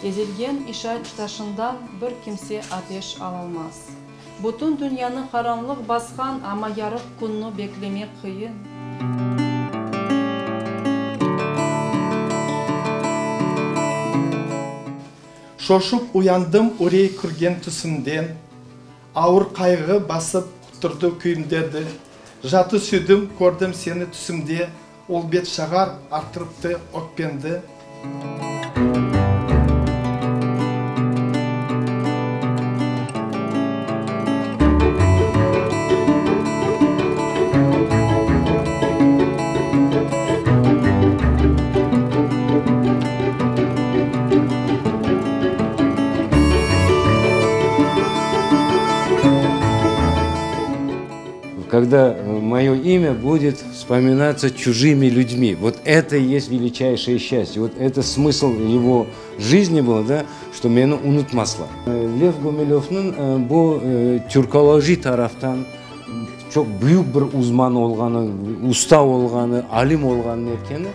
Ezilgen işanç taşından bir kimse ateş alalmaz. Bütün dünyanı qaranlıq basqan, amma yarıq künni beklemek qıyın. Şoşup uyandım ürey kirgen tüsümden, Avur qayğı basıp turdı küyümderdi. Jatı süydim, kördim seni tüsümde, Ol bet şağar arttırıptı ökpendi. Когда мое имя будет вспоминаться чужими людьми. Вот это и есть величайшее счастье. Вот это смысл его жизни был, да, что meni unutmaslar. Lev Gumilövniñ bu türkoloji taraftan çoq büyük bir uzman olğanı, usta olğanı, alim olğanını etkeni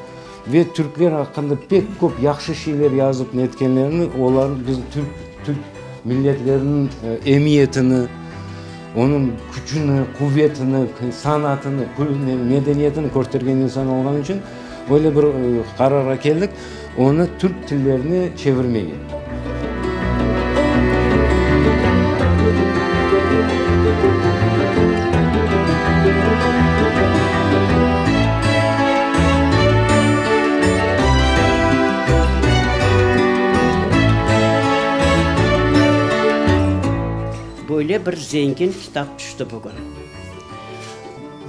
ve türkler aqqında pek köp yahşı şeyler yazıp netkenlerini, olar bizim türk, türk milletleriniñ emiyetini, onıñ küçüni, quvetini, sanatını, medeniyetini köstergen insan olğanı içün böyle bir qararğa keldik, onı türk tillerine çevirmege. Böyle bir zengin kitap tüşti bugün.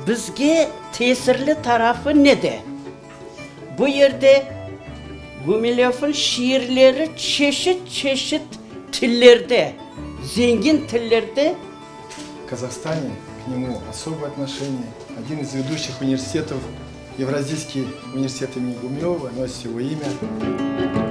Bizge tesirli tarafı nede? Bu yerde Gumilövniñ şiirleri çeşit-çeşit tillerde, zengin tillerde. В Казахстане к нему особое отношение. Один из ведущих университетов, Евразийский университет имени Гумилева, носит его имя.